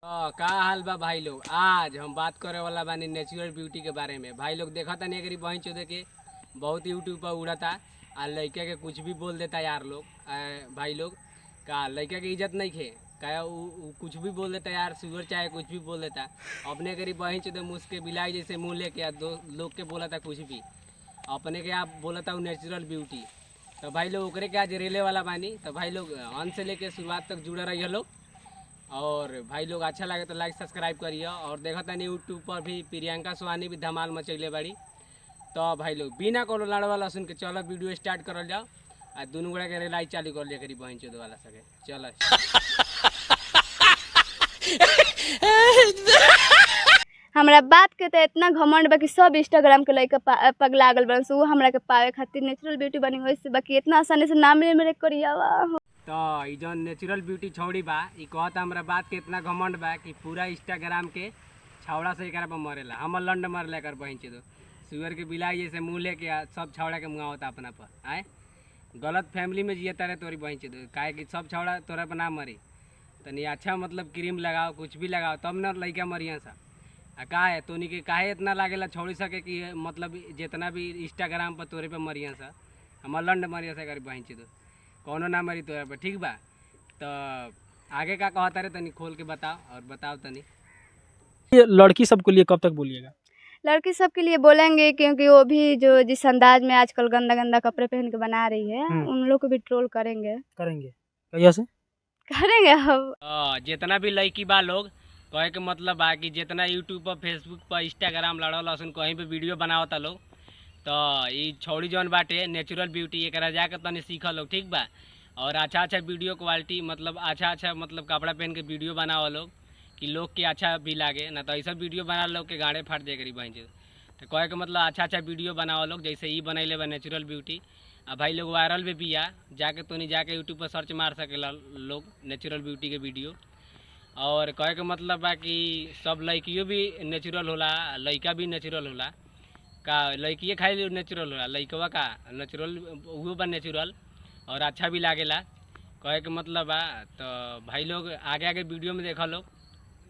का हाल बा भाई लोग। आज हम बात करे वाला बानी नेचुरल ब्यूटी के बारे में। भाई लोग देखा तनी एकरी बहिन चौधरी के बहुत यूट्यूब पर उड़ता आ लड़का के कुछ भी बोल देता यार लोग। भाई लोग का लड़का के इज्जत नहीं खे का उ कुछ भी बोल देता यार, सुअर चाहे कुछ भी बोल देता। अपने करी बहिन चौधरी मुस के बिलाई जैसे मुँह लेके आ दो लोग के बोला था कुछ भी, अपने के आप बोला था नेचुरल ब्यूटी। तो भाई लोग ओकरे के आज रेले वाला बानी। तो भाई लोग अंत से लेके शुरुआत तक जुड़े रहिए लोग। और भाई लोग अच्छा लगे तो लाइक सब्सक्राइब करिए। और देखा तनी यूट्यूब पर भी प्रियंका सोहानी भी धमाल मचैले बाड़ी। तो भाई लोग बिना कोनो लड़वा लहसुन के चलो वीडियो स्टार्ट करल जाओ आ दुनू गोड़ा के रेलाई चालू कर लिया करी बहन चोद वाला सके। चलो हमरा बात के तो इतना घमंड बा कि सब इंस्टाग्राम के लइका पगला गल बन उ हमरा के पावे खातिर नेचुरल ब्यूटी बनी होई से बाकी इतना आसानी से ना मिले मेरे करियावा। तो ई जौन नेचुरल ब्यूटी छौड़ी बा ई कहता हमरा बात के इतना घमंड बा कि पूरा इंस्टाग्राम के छौड़ा से एकरा पर मरेला, हमर लंड मरेला एकर बहन चोद। सुअर के बिलाई जैसे मुँह लेके आ सब छौड़ा के मुँह आवता अपना पर। आए गलत फैमिली में जिए तारे तोरी बहन चोद, काहे कि सब छौड़ा तोरा पर ना मरी। तनी अच्छा मतलब क्रीम लगाओ कुछ भी लगाओ तब ना लइका मरिया सा। आ का है तोनी के काहे इतना लागेला छोड़ी सके कि मतलब जितना भी इंस्टाग्राम पर तोरे पे मरिया सा, हमर लंड मरिया सा एकर बहन चोद, कौनो ना मरी तोरा पर, ठीक बा। तो आगे का कहता रे तनी खोल के बताओ और बताओ तनी। ये लड़की सबके लिए कब तक बोलिएगा? लड़की सबके लिए बोलेंगे क्योंकि वो भी जो जिस अंदाज में आजकल गंदा गंदा कपड़े पहन के बना रही है उन लोग को भी ट्रोल करेंगे। करेंगे कहिया से करेंगे अब। जितना भी लड़की बा लोग कहे के मतलब बा कि जितना यूट्यूब पर फेसबुक पर इंस्टाग्राम लड़ल लहसुन कहीं पे वीडियो बनावता लोग, तो ई छौड़ी जौन बाटे नेचुरल ब्यूटी एकरा जाके तनी सीख लोग, ठीक बा। और अच्छा अच्छा वीडियो क्वालिटी मतलब अच्छा अच्छा मतलब कपड़ा पहन के वीडियो बनाओ लोग कि लोग के अच्छा भी लागे, ना तो ऐसा वीडियो बना लोग के गाड़े फाट जाए करी बहन चोद। तो कहे के मतलब अच्छा अच्छा वीडियो बनाओ लोग जैसे ई बनैले बा नेचुरल ब्यूटी। आ भाई लोग वायरल भी बिया, जाके तोनी जाके यूट्यूब पर सर्च मार सकेला लोग नेचुरल ब्यूटी के वीडियो। और कहे के मतलब बा कि सब लड़कियों भी नेचुरल होला, लड़का भी नेचुरल होला। का लड़किए खाली नेचुरल होला, लड़कवा का नेचुरल उहो बा नेचुरल और अच्छा भी लागेला। कहे के मतलब बा तो भाई लोग आगे आगे वीडियो में देखा लोग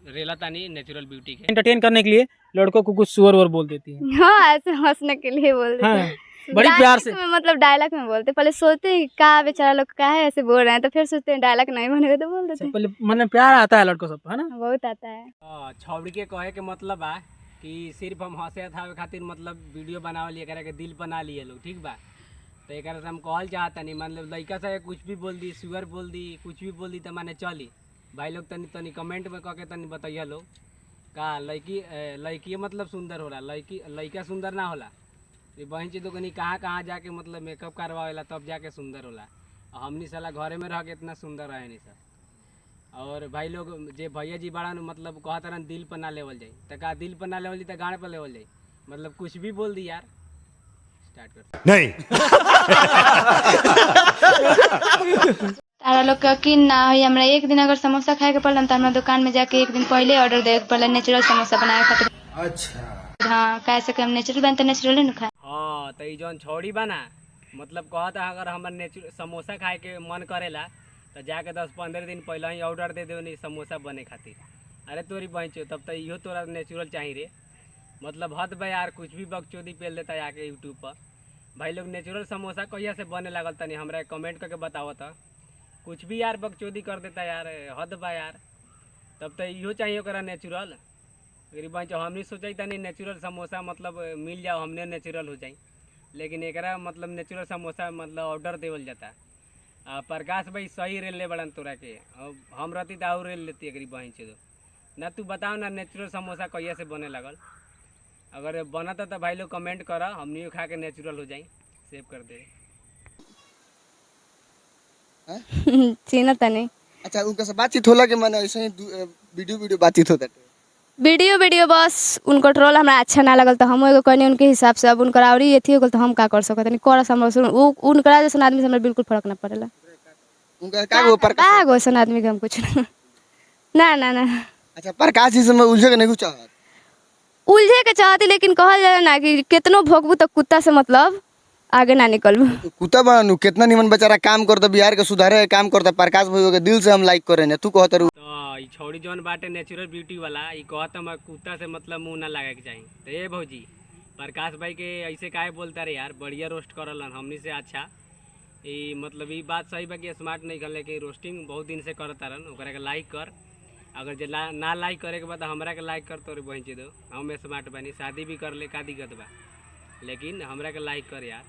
रेला तानी नेचुरल ब्यूटी के। एंटरटेन करने के लिए लड़कों को कुछ सुअर उअर बोल देती है। हाँ ऐसे हंसने के लिए बोल देते हाँ, हैं। बड़ी प्यार से। डायलॉग में मतलब डायलॉग में बोलते, पहले सोचते हैं कि का बेचारा लोग का है ऐसे बोल रहे हैं, तो फिर सोचते हैं डायलॉग नहीं बनेगा तो बोल देते हैं। पहले मन प्यार आता है लड़कों सब है ना, बहुत आता है। छौड़ी के कहे के मतलब बा कि सिर्फ हम हंसे थावे खातिर मतलब वीडियो बनावल एकरा के दिल बना लिए लोग, ठीक बा। तो एकरा से हम कहल चाहतनी मतलब लड़का से कुछ भी बोल दी, सुअर बोल दी, कुछ भी बोल दी तो माने चली। भाई लोग तनी तनी कमेंट में कह के तनी बताइए लोग का लड़की लड़की मतलब सुंदर होला, लड़की लड़का सुंदर ना होला। ये बहन चीज कनी कहाँ कहाँ जाके मतलब मेकअप करवावेला तब जाके सुंदर होला। और हमनी साला घरे में रह के इतना सुंदर रहे नहीं सर। और भाई लोग जे भैया जी बड़ा मतलब कहत रहन दिल पर ना लेवल जाई, तो का दिल पर ना लेवल जाई तो गाड़ पर लेवल जाई, मतलब कुछ भी बोल दी यार। स्टार्ट कर। नहीं तारा लोग के यकीन ना होई, हमरा एक दिन अगर समोसा खाए के पड़ल तो हमरा दुकान में जाके एक दिन पहले ऑर्डर देवे के पड़ल नेचुरल समोसा बनावे खातिर। अच्छा हाँ काहे से कि हम नेचुरल बन तो नेचुरल न खाए। हाँ तो ई जौन छौड़ी बा ना मतलब कहता अगर हमर नेचुरल समोसा खाए के मन करेला तो जाके 10-15 दिन पहले ही ऑर्डर दे देवे नहीं समोसा बने खातिर। अरे तोरी बहन तब तो इहो तोरा नेचुरल चाहिए रे, मतलब हद बा यार, कुछ भी बकचोदी पेल देता आके यूट्यूब पर। भाई लोग नेचुरल समोसा कहिया से बने लागल तनी हमरा कमेंट करके बतावत। कुछ भी यार बकचोदी कर देता यार, हद बा यार। तब तो इहो चाहिए ओकरा नेचुरल। गरीब बहन हमनी सोचे तनी नेचुरल समोसा मतलब मिल जाओ हमने नेचुरल हो जाई, लेकिन एकरा मतलब नेचुरल समोसा मतलब ऑर्डर देवल जाता। आ प्रकाश भाई सही रेल ले बड़न तोरा के, अब हम रहती तो और रेल लेती गरीब बहन चोद ना। तू बताओ ना नेचुरल समोसा कहिया से बने लगल, अगर बनता तो भाई लोग कमेंट कर, हमनी खा के नेचुरल हो जाई। सेव कर दे। चीना तनी। अच्छा उनका से बातचीत होला कि माने ऐसे ही वीडियो वीडियो बातचीत होता है? वीडियो वीडियो बस उनकर ट्रोल हमरा अच्छा ना लगल तो हम एगो कहनी उनके हिसाब से। अब उनकर आवरी अथी हो गेल तो हम का कर सकत नहीं, करस हमरा उनकरा जैसन आदमी से हमरा बिल्कुल फर्क ना पड़ेला। उनका का गो प्रकाश का गो ऐसन आदमी के हम कुछ ना ना ना। अच्छा प्रकाश जी से मैं उलझे के नहीं कुछ चाहत, उलझे के चाहती लेकिन कहल जाला ना कि केतनो भोगबू तो कुत्ता से मतलब आगे ना निकलबू। तो कुत्ता बानू कितना निमन बेचारा काम करता, बिहार के सुधारे के काम करता। प्रकाश भाई के दिल से हम लाइक करे ने, तू कहत रू। तो ई छौड़ी जौन बाटे नेचुरल ब्यूटी वाला, ई कहत हम कुत्ता से मतलब मुंह ना लगे के चाही। तो ए भौजी प्रकाश भाई के ऐसे काहे बोलता रे यार, बढ़िया रोस्ट करलन हमनी से अच्छा। ई मतलब ई बात सही बा कि स्मार्ट नहीं कर, लेकिन रोस्टिंग बहुत दिन से करता रहन, ओकरा के लाइक कर। अगर जे ना लाइक करे के बाद हमरा के लाइक कर तोरे बहिन दो, हम स्मार्ट बानी, शादी भी कर ले का दिक्कत बा, लेकिन हमरा के लाइक कर यार।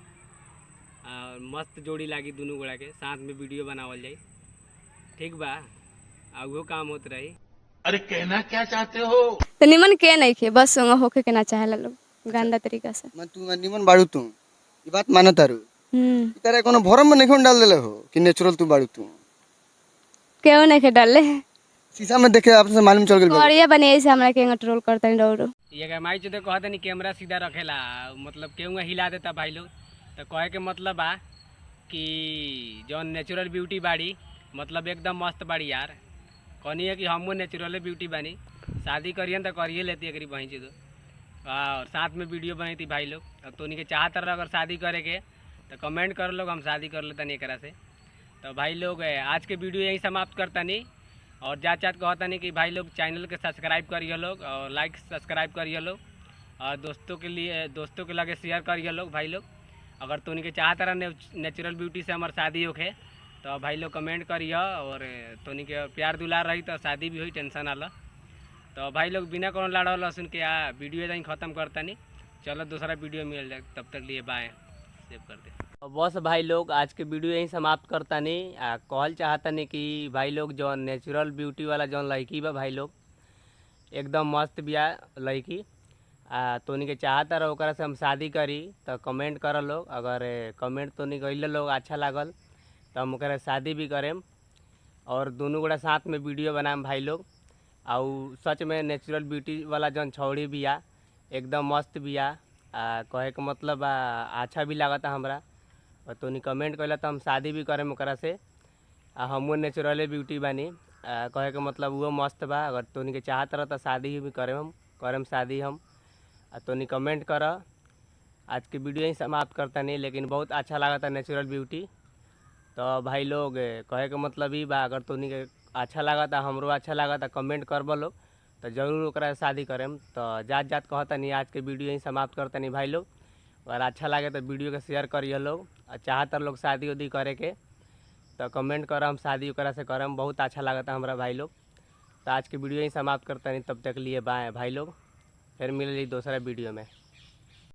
और मस्त जोड़ी लागी दुनू गोड़ा के, साथ में वीडियो बनावल जाई, ठीक बा? आ उहो काम होत रही। अरे कहना क्या चाहते हो? तो निमन के नहीं खे, बस उहाँ होखे के ना चाहेला लोग गंदा तरीका से। मन तू निमन बाड़ू, तू ई बात मानत तारू? हम्म। ई तारे कोनो भरम में नहीं डाल देले हो कि नेचुरल तू बाड़ू? तू केहू नहीं खे डाले। शीशा में देखे आपसे मालूम चल गेल बा। करिया बने ऐसे हमरा के ट्रोल करता नहीं रहो। ये माई चौधरी कहते नहीं कैमरा सीधा रखेला, मतलब केहू हिला देता भाई लोग। तो कहे के मतलब बा कि जौन नेचुरल ब्यूटी बाड़ी मतलब एकदम मस्त बाड़ी यार। कहनी है कि हमहू नेचुरल ब्यूटी बानी, शादी करियन तो करिए लेती एकरी बहिन चौधरी, और साथ में वीडियो बनती भाई लोग। अब तो उनके चाहत रह अगर शादी करे के तो कमेंट कर लोग, हम शादी कर लेता नहीं एकरा से। तो भाई लोग आज के वीडियो यहीं समाप्त करता नहीं, और जात जात कहता नहीं कि भाई लोग चैनल के सब्सक्राइब करिए लोग, और लाइक सब्सक्राइब करिए लोग, और दोस्तों के लिए दोस्तों के लगे शेयर करिए लोग। भाई लोग अगर तो उनके चाहत रह नेचुरल ब्यूटी से हमार शादी होखे तो भाई लोग कमेंट करिए, और तो उनके प्यार दुलार रही तो शादी भी हुई, टेंशन आला। तो भाई लोग बिना कोनो लाड़ा लहसुन के आ वीडियो यहीं ख़त्म करता नहीं, चलो दूसरा वीडियो मिल जाए, तब तक लिए बाय, सेव कर दे। बस भाई लोग आज के वीडियो यहीं समाप्त करता नहीं। आ कहल चाहता नहीं कि भाई लोग जो नेचुरल ब्यूटी वाला जौन लड़की बा भाई लोग एकदम मस्त बिया लड़की, आ तो उनके चाहता रहो ओकरा से हम शादी करी तो कमेंट कर लोग। अगर कमेंट तो नहीं कैल लोग अच्छा लागल तो हम ओकरा शादी भी करेम, और दोनों गोड़ा साथ में वीडियो बनाम भाई लोग। आउ सच में नेचुरल ब्यूटी वाला जौन छौड़ी बिया एकदम मस्त बिया, आ कहे के मतलब अच्छा भी लागता हमरा। और तोनी कमेंट कैला तो हम शादी भी करेम ओकरा से, आ हमहू नेचुरले ब्यूटी बानी, आ कहे के मतलब वो मस्त बा। अगर तोनी के चाहत रह तो शादी भी करेम हम, करेम शादी हम। आ तोनी कमेंट कर। आज के वीडियो ही समाप्त करता नहीं, लेकिन बहुत अच्छा लागता नेचुरल ब्यूटी। तो भाई लोग कहे के मतलब ई बा, अगर तोनी के अच्छा लागता हमरो अच्छा लागता कमेंट करब लोग तो जरूर ओकरा से शादी करेम। तो जात जात कहता नहीं आज के वीडियो ही समाप्त करता नहीं भाई लोग। अगर अच्छा लगे तो वीडियो के शेयर करिए लोग, और चाहता लोग शादी उदी करे के तो कमेंट कर, हम शादी ओकरा से करम, बहुत अच्छा लगता हमरा भाई लोग। तो आज के वीडियो ही समाप्त करता नहीं, तब तक लिए बाय भाई लोग, फिर मिल रही दूसरा वीडियो में।